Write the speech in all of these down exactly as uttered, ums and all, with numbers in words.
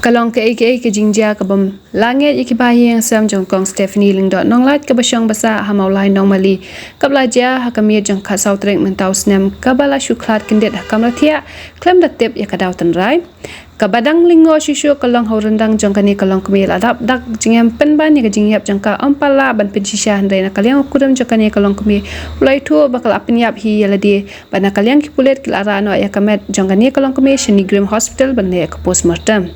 Ka long kaei kaei ka jingjia kabym la ngeit ïa ki bahaïing hasem jong Kong Stephanie Lyngdoh Nonglait kaba shong basah ha Mawlai Nongmali, kaba la jia ha ka miet jong ka khatsaw tarik mynta u snem, kaba la shu khlad kyndit ha kamra thiah khlem da tip ïa ka daw tynrai. Kaba dang lyngngoh shuh shuh ka long ha u ryndang jong kane ka longkmie, la dap dak jingem pynban ïa ka jingïap jong ka, ym pat lah ban pynshisha, hynrei na ka liang u kurim jong kane ka longkmie u la ïathuh ba ka la pynïap hi ïa lade. Bad na ka liang ki pulit ki la rah noh ïa ka met jong kane ka longkmie sha NEIGRIHMS Hospital ban leh ïa ka postmortem.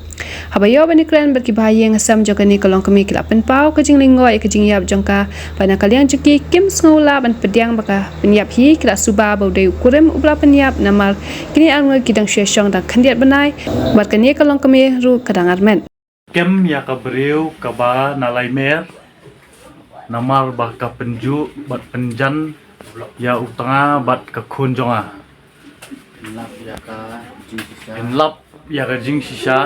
Haba ïoh ban ïakren bad ki bahaïing hasem jong kane ka longkmie, ki la pynpaw ka jinglyngngoh ïa ka jingïap jong ka, bad na ka liang jong ki kim sngew lah ban pdiang ba ka pynïap hi. Ki la suba ba u dei u kurim uba la pynïap, namar kine arngut ki dang shu ïashong da khyndiat bnai, bad kane ka longkmie ruh ka dang armet. Kem ïa ka briew kaba na Laimer, namar ba ka pynjuh bad pynjan ïa u tnga bad ka khun jong nga. Pynlap ïa ka jingshisha. Pynlap ïa ka jingshisha,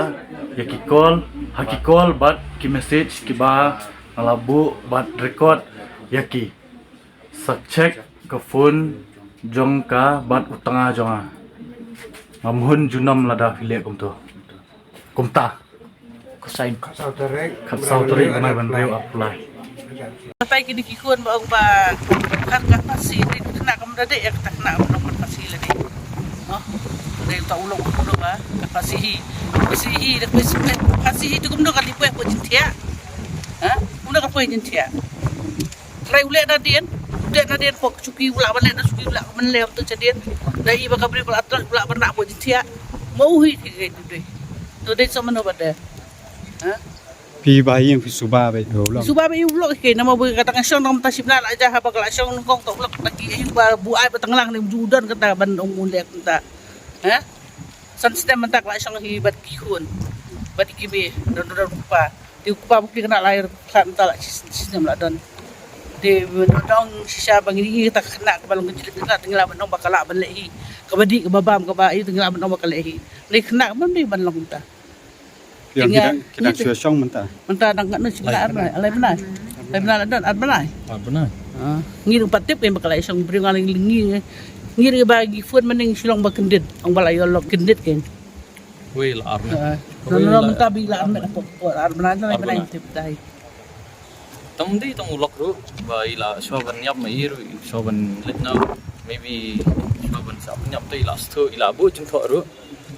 ïa ki call, ha ki call bad ki message kiba nga la buh bad record ïa ki. Sa check ka phone jong ka bad u tnga jong nga. Ngam hun junom lada phi leh kumto. Kumta. Kosain. Khatsaw tarik bnai ban riew arphew lai. Katai kine ki khun ba ong ba ka, ka phasi ni, ka khynnah kam da dei, ka khynnah kam da phasi lade. Noh. Dei uta u long u long ba ka phasi hi. Phasi hi da phasi, phasi hi tu kumno ka lipoi po jingthiah. Ha? Kumno ka poi jingthiah. Trai u leh nadien, u leh nadien pok chuki u lah ban leh na chuki u lah ban leh tu chadien. Da i ba ka briew ka la trai u lah ban na po jingthiah. Mo u hi ki tu dei. Tu dei sa mano ba dei. Ha? Phi bahaïing phi suba ba u long. Suba ba u long ke, nama ba ka tang shong nang ta shipna la ja ha ba ka la shong nang kong tok lok ta ki ayu ba bu ai ba tang lang ne ju don kata ban ong u leh kata. Ha? San snem mynta ka la shong hi bad ki khun. Bad ki mei don don kpa. Te u kpa bukti khynnah lai khlad mynta la shi snem la don. Te don shisha ba ngi ngi ta khynnah kaba long ka jingkhynnah te ngi lah ban ong ba ka lah ban leh hi. Kaba dih kaba bam kaba ayu te ngi lah ban ong ba ka leh hi. Leh khynnah kaba dih ban long mynta. Yang ki dang, ki dang shu shong mynta. Mynta dang katno shi bnai, ar bnai, lai bnai. Lai bnai la don, ar bnai. Ar bnai. Ah, ngi ruh pat tip kein ba ka la shong briew nga ngi. Ngi ruh ba ngi phone mynne ngi shu long ba kyndit. Ong ba la ïoh lok kyndit kein. Wei la ar bnai. Ah, wei la mynta bi la ar bnai, ar bnai, ar bnai tip dai. Tang dei tang u lok ruh ba i la shuwa ban ïap ma i ruh, shuwa ban leit na. Maybe shuwa ban sa ban ïap te i la sthu, i la buh jingthoh ruh.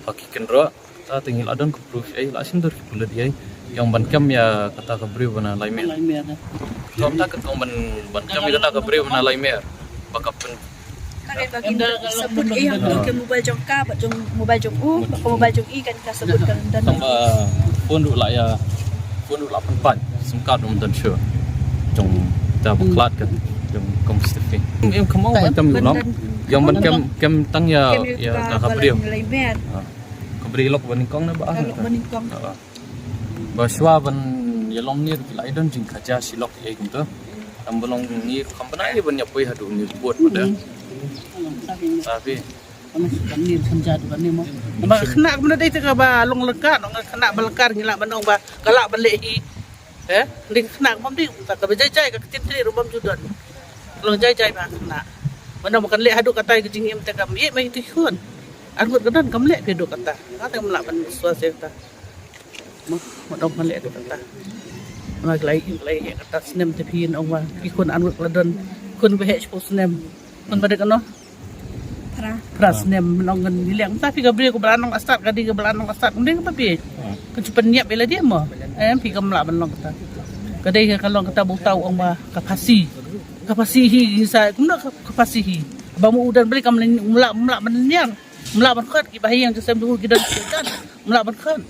Ha ki kynroh. Ta te ngi la don ka proof ei, la shim dur ki pulit ei. Ïa ban kem ïa kata ka briew ba na Laimer. Laimer. Ïa ta ka tong ban, ban kem ïa kata ka briew ba na Laimer. Ba ka pyn. Ka dei ba kin sabut ei ha ka mobile jong ka, bad jong mobile jong u, bad ka mobile jong i kan ka sabut kan dan. Tang ba phone ruh la ïa, phone ruh la pynpait, sim card ruh ym don shuh. Jong ta ba khlad kan, jong Kong Stephen. Em, em, come on, ban kem ïa u long. Ïa ban kem, kem tang ïa, ïa ka briew. Laimer. Ka briew lok ba nyngkong ne ba. Lok ba nyngkong. Ba shuwa ban ïalong ni ruh ki la ïa don jingkhaja shi lok ïa kumta. Tam ba long ni ruh kam pynai ban ïa poi haduh ni report pada. Tapi ba khynnah kumno dei te kaba long lyngkar, long khynnah ba lyngkar ngi lah ban ong ba ka lah ban leh hi. Eh, dei khynnah kumno dei kumta kaba jai jai ka ktien tri ruh bym ju don. Long jai jai ba khynnah. Mano ba kan leh haduh katai ka jingim te kam ïeh mai te khun. Arngut ka don kam leh phi haduh kata. Kata kam lah ban sua se kata. Mo, mo dong kan leh kata. Ma klai, klai kata snem te phin ong wa ki khun an wek la don. Khun ba heh shiphew snem. Khun ba dei kano? Phra. Phra snem nong kan leh. Mynta phi ka briew ka ba la nong asat, ka dei ka ba la nong asat. Ym dei kata phi. Kan cuba niap ila dia mo. Em, phi kam lah ban long kata. Ka dei ka long kata ba uta u ong wa ka phasi. Ka phasi hi sa kumno ka, ka phasi hi. Ba mo u don beli kam lah, lah, lah ban niar. Mla ban khot ki bahaïing jong sem jong u ki don ki don. Mla ban khot.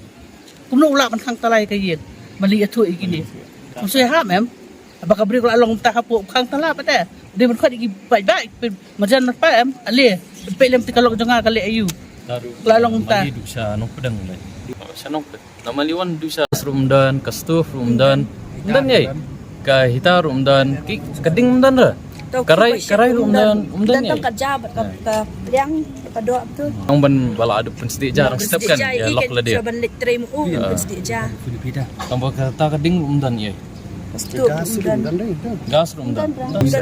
Kumno u lah ban khang talai ka ïing. Mali ïathuh ïa kine. Kumsui ham em. Ba ka briew ka la long mynta hapoh khang talai pat te. Dei ban khot ïa ki paidbah, marjan pat em. Ale. Peit lem te ka lok jong nga ka leh aïu. Ka la long mynta. Mali du sha Nongpdeng le. Sha Nongpdeng. Namar li wan du sha gas ruh ym don, ka stove ruh ym don. Ym don ei. Ka heater ruh ym don, ki, ka ding ym don re. Ka rai, ka rai ruh ym don, ym don ei. Ka ja bad ka, ka pliang, ka doh tu. Nang ban ba la adu pynsdiah ja, nang step kan, ïa lok la dei. Ban leit trei mo, pynsdiah ja. Tang ba kata ka ding ruh ym don ei. Ka stove ruh ym don. Gas ruh ym don.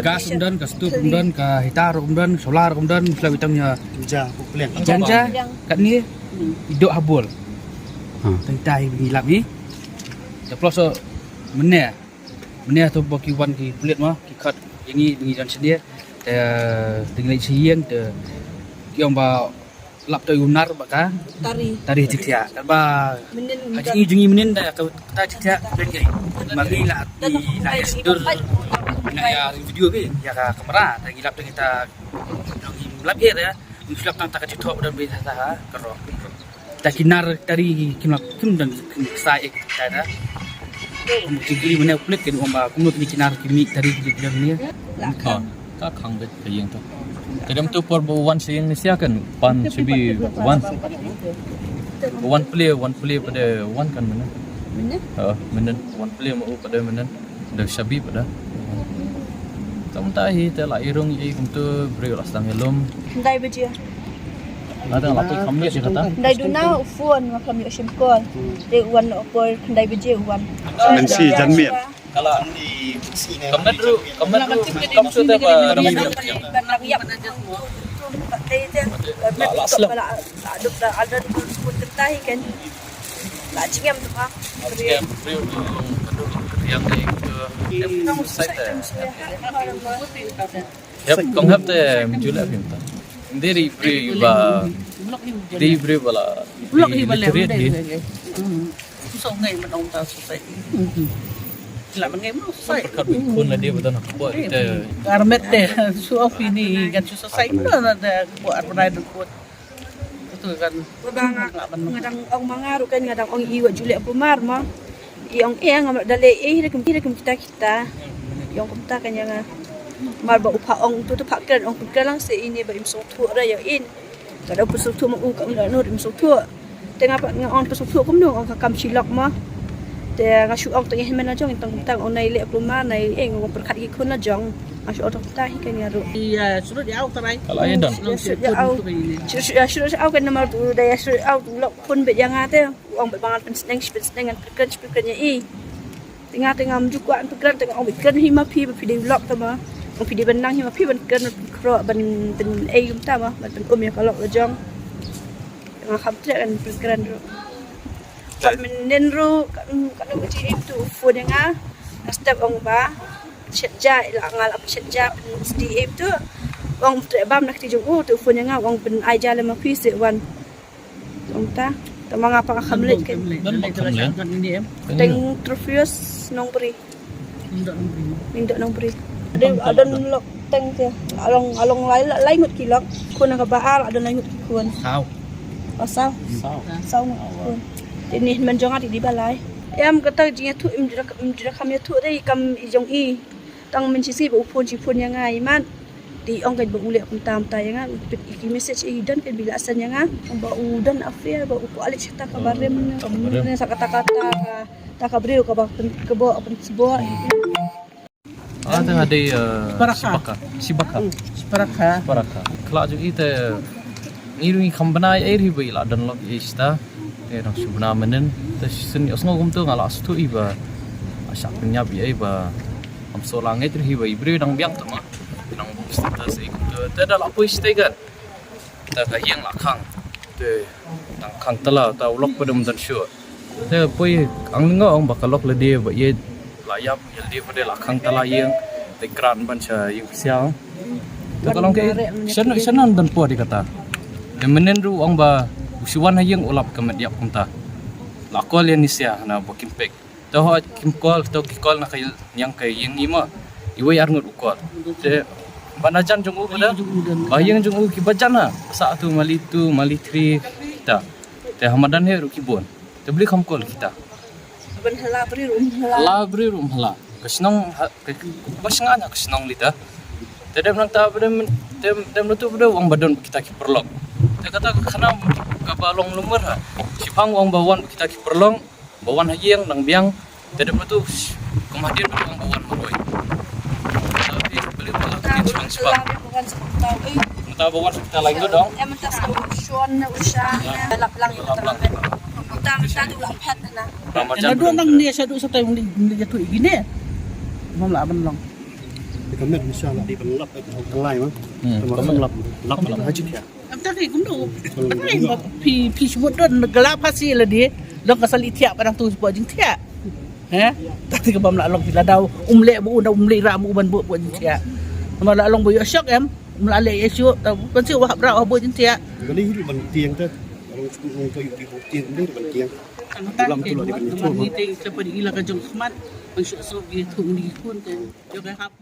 Gas ym don, ka stove ym don, ka heater ruh ym don, solar ruh ym don, sla witang ïa. Ja, pliang. Jan ja, katne, i doh ha bol. Tang tai ba ngi lap hi. Te plus mynne mynne to ba ki wan ki pulit ma ki khot ïa ngi ba ngi don sha die. Te te ngi leit sha ïing te ki ong ba lap to u nar ba ka tari tari ti tia ka ba mynnin ha ji ji ngi mynnin da ka ta ti tia ka ben gai ma ngi la ti la ya sidur na ya video bi ya ka kamera da ngi lap da kita dong im lap ya da ngi lap tang ta ka ti thok da bi ta ka ro ta ki nar tari kim lap kim dan kim sa ek ta da kum ki kri mane plek ke um ba kum no ki nar ki mi tari ki dong ni. Ka khang beit ka ïing to. Te dem tu por ba u wan sha ïing ni sia kan pan shabi wan. Wan plie wan plie pade wan kan mynne. Mynne? Ha mynne wan plie ma u pade mynne. Da shabi pade. Tam ta hi te la irung i kum tu briew la sdang i lum. Khyndai baje. Ada la poi kham ïa kata. Khyndai duna u phone ma kham ïa shim call. Te u wan opor khyndai baje u wan. Mensi janmiet. Kala ni kamet ru kamet ru kam su te ba ram ru. La slap. La duk da aldan kun kun kenta hi kan. La jingem tu ma. Jingem ru tu kadu riang ni tu. Em sai te. Hep kong hep te mjula phim ta. Deri bri ba deri bri bala. Blok hi bala. Song ngai man ong ta society. La man ngai man society. Perkat bi khun la dia betul nak buat kita. Garmet deh su au pini kan su society na da buat arbanai dan buat. Itu kan. Ba nga dang ong ma nga ruh kan nga dang ong i wa julek pumar ma. I ong eh nga da le eh da kum kita kita. I ong kumta kan ïa nga. Mar ba u pha ong tu tu pha kren ong kren lang se ini ba im song tu ra ïa in. Ka da pynsngewthuh ma u ka ong da nud im sngewthuh. Te nga pat nga ong pynsngewthuh kumno ong ka kam shilok ma. Te nga shu ong tang hynmen la jong tang tang ong nai leh pluma nai eh nga ong pyrkhat ki khun la jong. Nga shu ong tang ta hi ka nga ruh. Ïa shu ïa ong tarai. Kala ïa don. Ïa shu ïa ong. Shu ïa shu ïa ong kan namar tu da ïa shu ïa ong tu lok khun bet ïa nga te. Ong bet ba ngan pynsneng shi pynsneng ngan pyrkhat shi pyrkhat ïa i. Te nga te ngam ju kwah pynkren te nga ong pynkren hi ma phi ba phi dei u lok te ma. Ong phi dei ban nang hi ma phi ban kren ban pynkhroh ban pynei kumta ma ban pynum ïa ka lok la jong. Te nga kham treh ban pynkren ruh. Kat mynnin ruh kat kat ka ji im tu phone ïa nga. Nga step ong ba shet ja ila nga la shet ja pynsti im tu. Ong treh bam na kti jong u tu phone ïa nga ong pynai ja le ma phi se wan. Ong ta, ta ma nga pang kham leit kan. Don bok kham leit. Teng Trofius Nongbri. Ningdok Nongbri. Ada ada lok teng te. Along along lai lai ngut ki lok. Khun ka ba ar ada lai ngut ki khun. Saw. Oh saw. Saw. Saw ngut ki khun. Te ni man jong ati di balai. Em kata jing ïathuh im jira im jira kham ïathuh dei kam i jong i. Tang men shi si ba u phone shi phone ïa nga i mat. Te ong ka ba u leh kumta kumta ïa nga u pynbit ki message i don ka ba la send ïa nga. Ba u don affair ba u kwah leh shata ka barim. Sa kata kata ka ta ka briew ka ba pyn ka ba pynsbok. Ah tang ada eh, Sibaka. Sibaka. Sibaka. Sibaka. Kala ju ite ngi ru ngi kham bnai ai ri ba i la don lok i sta. Te dang shu bna mynnin te shisien ïohsngew kumto nga la sngewthuh i ba a shah pynïap i ei ba am so la ngeit ri ba i briew dang biang te ma. Nang buk status i kumto te da la poi shatei kan. Te ka ïing la khang. Te dang khang tala ta u lok pa dam don shuh. Te poi ang nga ong ba ka lok lade ba i la ïap i lade ba de la khang tala ïing. Te kran ban sha ïing pisa. Te ka long ke shan shan nan don poi di kata. Te mynnin ruh ong ba u shu wan ha ïing u lap ka met ïap kumta. La call ïa ni sia na ba kim pek. Te ho kim call to ki call na ka ïing ka ïing i ma. Iwei ar ngut u call. Te ba na jan jong u ba da. Ba ïing jong u ki ba jan ha. Sa tu mali tu mali three ta. Te ha madan he ruh ki bun. Te bli kham call kita. Ban hala bri rum hala. Hala bri rum hala. Ka shnong ha ka ba shnong na ka shnong lita. Te dem nang ta ba dem dem dem tu ba ong ba don kita ki perlok. Te kata ka khana ka ba long lumur ha. Shipang ong ba wan kita ki perlok. Ba wan ha ïing nang biang. Te dem tu kum hadien ba ong ba wan maroi. Tapi beli ba la ka shipang shipang. Mata ba wan kita lain tu dong. Em mata sa u shon na u sha. Lap lang ïa mata. Mata mata tu lam phat na. Ena dua nang ni sha dua sa tai muli muli jatuh igine. Mam la ban long. Di kamet insya Allah di ban lap ai ko lai ma. Tam kam lap lap lap haji kya. Am ta ki kumno. Phi phi shmut don gala phasi la di. Long ka sali thiah pat dang tu poi jingthiah. He? Tang te ka bam la long ki la dau um leh bu da um leh ra bu ban bu poi jingthiah. Ma la long bu ïoh shock em. Um la leh ïa shu ta ban shu wah bra wah bu jingthiah. Kali hi ban tiang te. Long shu long to yu ki bu tiang ni ban tiang. Lam tu la di ban yu. Meeting ka padi ila ka jong khmat. Ban shu so ki thung ni kun te. Yo ka hap.